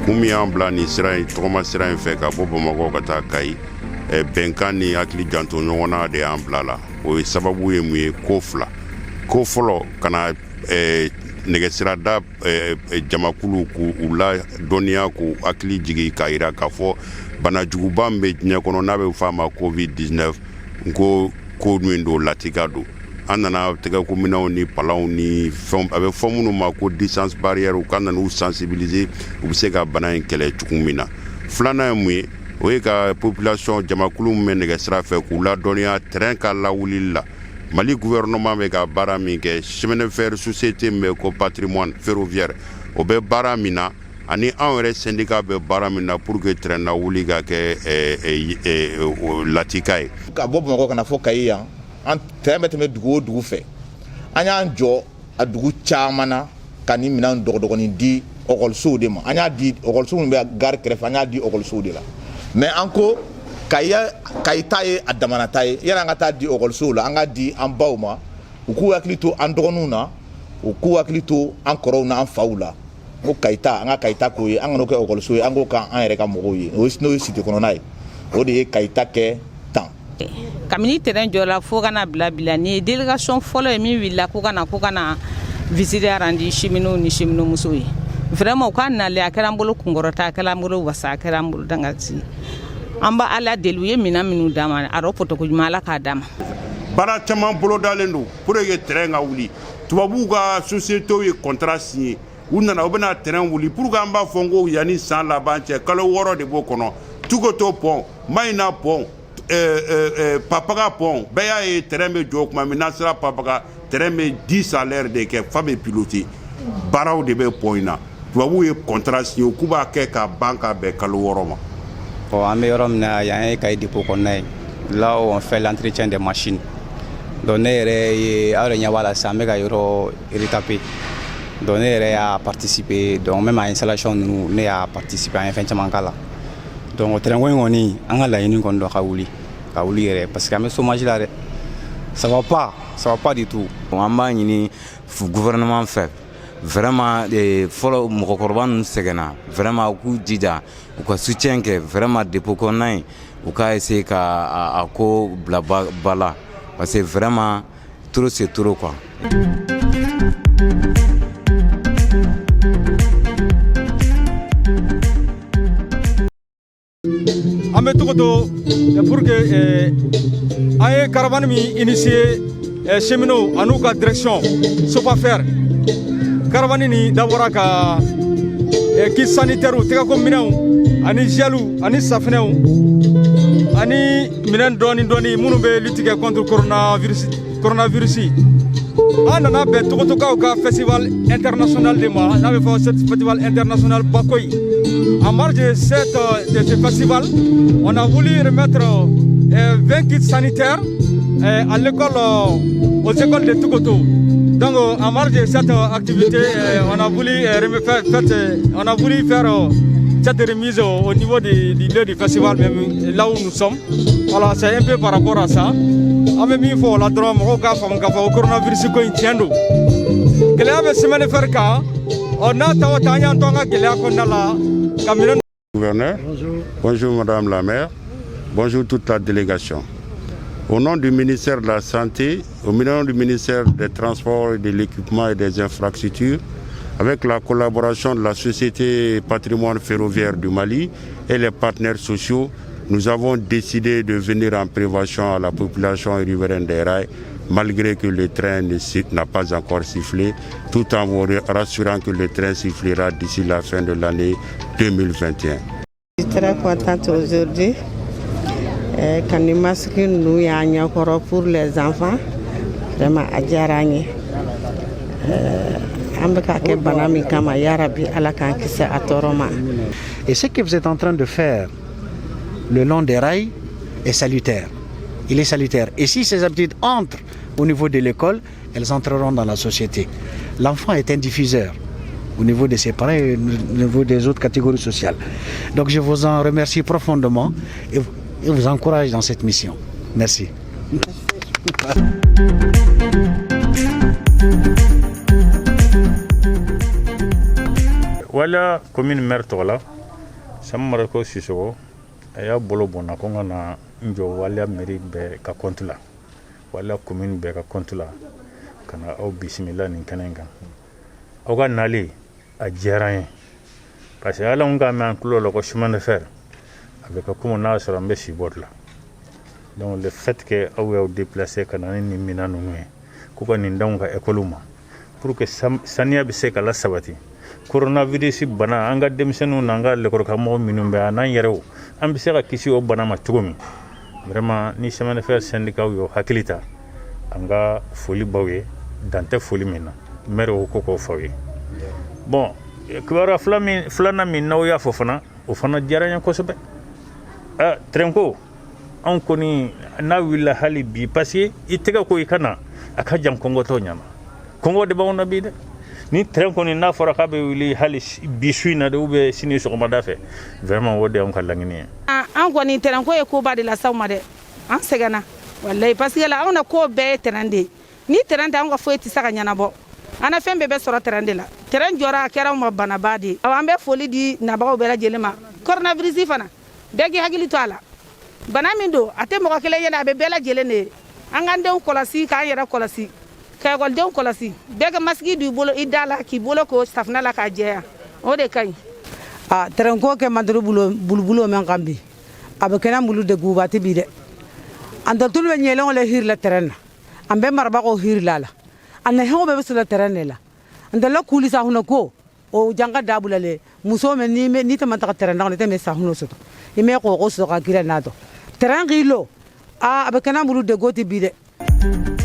Kun min y'an bila nin sira in, tɔgɔma sira in fɛ ka bɔ Bamakɔ ka taa Kayi, bɛnkan ni hakili janto ɲɔgɔn na de y'an bila la. O ye sababu ye mun ye? Ko fila. Ko fɔlɔ, ka na nɛgɛsirada jamakulu k'u la dɔnniya, k'u hakili jigin, k'a jira k'a fɔ banajuguba min bɛ diɲɛ kɔnɔ, n'a bɛ f'a ma Covid 19, n ko ko min don, latika don. An nana tɛgɛkominɛw ni palanw ni fɛn a bɛ fɔ minnu ma ko distance barrière, u ka nan'u sensibiliser, u bɛ se ka bana in kɛlɛ cogo min na. Filanan ye mun ye? O ye ka population, jamakulu min bɛ nɛgɛsira fɛ, k'u ladɔnniya train ka lawulili la. Mali gouvernement bɛ ka baara min kɛ, chemin de fer société min bɛ ko Patrimoine ferroviaire, o bɛ baara min na, ani anw yɛrɛ syndicat bɛ baara min na pour que train na wuli ka kɛ latika ye. Ka bɔ Bamakɔ ka na fɔ Kayi yan, an train bɛ tɛmɛ dugu o dugu fɛ, an y'an jɔ a dugu caman na ka nin minɛn dɔgɔdɔgɔnin di ɔkɔlisow de ma. An y'a di ɔkɔliso minnu bɛ gare kɛrɛfɛ, an y'a di ɔkɔlisow de la. Mais an ko Kayi ta ye a damana ta ye. Yanni an ka taa di ɔkɔlisow la, an k'a di an baw ma, u k'u hakili to an dɔgɔninw na, u k'u hakili to an kɔrɔw na, an faw la. N ko Kayi ta, an ka Kayi ta k'o ye, an kan'o kɛ ɔkɔliso ye, an k'o k'an yɛrɛ ka mɔgɔw ye. N'o ye cité kɔnɔna ye, o de ye Kayi ta kɛ tan. Kabini train jɔla fo ka na bila bila, nin ye délégation fɔlɔ ye min wulila ko ka na visite rendre cheminots ni cheminot musow ye. Vraiment, u ka nalen, a kɛra an bolo kunkɔrɔta, a kɛra an bolo wasa, a kɛra an bolo dangasi. An b'a Ala deli, u ye minɛn minnu d'an ma, a rɔ pɔtɔko ɲuman, Ala k'a d'an ma. Baara caman bolodalen don pour que train ka wuli. Tubabuw ka société ye contrat signé, u nana, u bɛna train wuli pour que an b'a fɔ n ko yanni san laban cɛ, kalo 6 de b'o kɔnɔ. Tukoto pont, Mayina pont, Papaga pont, bɛɛ y'a ye train bɛ jɔ tuma min. N'an sera Papaga, train bɛ 10 à l'heure de kɛ fa bɛ piloter. Baaraw de bɛ pont in na. Tubabuw ye contrat signé k'u b'a kɛ ka ban ka bɛn kalo 6 ma. Bon, an bɛ yɔrɔ min na yan ye Kayi dépôt kɔnɔna ye, là où on fait l'entretien des machines. Donc ne yɛrɛ ye, aw yɛrɛ ɲɛ b'a la sisan, an bɛ ka yɔrɔ retaper. Donc ne yɛrɛ y'a participer, donc même a installation ninnu, ne y'a participer, an ye fɛn caman k'a la. Donc o train ko in kɔni, an ka laɲini kɔni dɔ ka wuli, ka wuli yɛrɛ, parce que an bɛ chômage la dɛ. Ça va pas, ça va pas du tout. An b'a ɲini gouvernement fɛ vraiment, fɔlɔ mɔgɔkɔrɔba ninnu sɛgɛnna. Vraiment, u k'u jija, u ka soutien kɛ vraiment dépôt kɔnɔna in, u ka essayer ka a ko bila ba la, parce que vraiment, trop c'est trop, quoi. An bɛ Togoto pour que an ye caravane min initier, cheminots an'u ka direction Sopafer, caravane nin dabɔra ka kit sanitaire, tɛgɛko minɛnw ani gel ani safinɛw ani minɛn dɔɔni dɔɔni minnu bɛ lutte kɛ contre coronavirus. Coronavirus, an nana bɛn Togotokaw ka festival international de ma, n'a bɛ fɔ festival international Bakoyi. En marge de ce festival, on a voulu remettre 20 kits sanitaires à l'école, aux écoles de Togoto. Donc, en marge de cette activité, on a voulu faire cette remise au niveau du lieu du festival même, là où nous sommes. Voilà, c'est un peu par rapport à ça. An bɛ min fɔ o la dɔrɔn, mɔgɔw k'a faamu k'a fɔ ko coronavirus ko in tiɲɛ don. Gɛlɛya bɛ chemin de fer kan, ɔ n'a ta o ta, an y'an to an ka gɛlɛya kɔnɔna la ka minɛn. Gouverneur. Bonjour. Bonjour Madame la maire. Bonjour toute la délégation. Au nom du ministère de la Santé, au nom du ministère des Transports et de l'Équipement et des Infrastructures, avec la collaboration de la Société Patrimoine Ferroviaire du Mali et les partenaires sociaux, nous avons décidé de venir en prévention à la population riveraine des rails, malgré que le train n'a pas encore sifflé, tout en vous rassurant que le train sifflera d'ici la fin de l'année 2021. Je suis très contente aujourd'hui ka ni masque ninnu y'an ɲɛkɔrɔ pour les enfants. Vraiment, a diyara an ye. An bɛ ka kɛ bana min kama, yarabi Ala k'an kisi a tɔɔrɔ ma. Et ce que vous êtes en train de faire le long des rails est salutaire. Il est salutaire. Et si ces habitudes entrent au niveau de l'école, elles entreront dans la société. L'enfant est un diffuseur au niveau de ses parents et au niveau des autres catégories sociales. Donc je vous en remercie profondément et vous encourage dans cette mission. Merci. Wala commune maire tɔgɔ la. Sama Mariko Sisoko, a y'a bolo bɔnna ko n ka na n jɔ Waliya mairie bɛɛ ka compte la, Waliya commune bɛɛ ka compte la, ka na aw bisimila nin kɛnɛ in kan. Aw ka nali a diyara n ye, parce que hali anw k'a mɛn an tulo la ko chemin de fer a bɛ kɛ komi n'a y'a sɔrɔ an bɛ sibɔ de la. Donc le fait que aw y'aw déplacer ka na ni nin minɛn ninnu ye, k'u ka nin d'anw ka école ma pour que saniya bɛ se ka lasabati, coronavirus bana, an ka denmisɛnninw n'an ka lekɔlikaramɔgɔ minnu bɛ a n'an yɛrɛw, an bɛ se ka kisi o bana ma cogo min. Vraiment, ni chemin de fer syndicat y'o hakili ta, an ka foli b'aw ye, dan tɛ foli min na. Maire ko k'o fɔ aw ye. Bon, kibaruya fila min, filanan min n'aw y'a fɔ fana, o fana diyara n ye kosɛbɛ. Train ko, anw kɔni n'a wulila hali bi, parce que i tɛgɛ ko i ka na, a ka jan kɔngɔtɔ ɲana, kɔngɔ de b'anw na bi dɛ. Ni train kɔni n'a fɔra k'a bɛ wuli hali bi su in na de, ou bien sini sɔgɔmada fɛ, vraiment, o de y'anw ka laɲini ye. An kɔni, train ko ye koba de las'anw ma dɛ. An sɛgɛnna walayi, parce que la anw na ko bɛɛ ye train de ye. Ni train tɛ, anw ka foyi tɛ se ka ɲɛnabɔ. An na fɛn bɛɛ bɛ sɔrɔ train de la. Train jɔra, a kɛra anw ma banaba de ye. Awɔ, an bɛ foli di nabagaw bɛɛ lajɛlen ma. Coronavirus fana, bɛɛ k'i hakili to a la. Bana min don, a tɛ mɔgɔ kelen ye dɛ, a bɛ bɛɛ lajɛlen de ye. An k'an denw kɔlɔsi, k'an yɛrɛ kɔlɔsi, ka ekɔlidenw kɔlɔsi. Bɛɛ ka masque don i bolo, i da la, k'i bolo ko safunɛ la k'a jɛya, o de ka ɲi. A train ko kɛ mandoro bulubulo men kan bi, a bɛ kɛnɛ bulu de gubati bi dɛ. An tɔtulu bɛ ɲɛlɛnw le hiri la train na, an bɛ marabagaw hiri la la, an na hɛnw bɛɛ bɛ sɔrɔ train de la. An tɛ la kuli sahunɛ ko o janga dabula le muso men ni ni tɛ man taga train na, tɛ mɛ sahunɛ sɔtɔ, i mɛ kɔkɔ sɔtɔ ka kira n'a dɔn train k'i lo a bɛ kɛnɛ bulu de goti bi dɛ.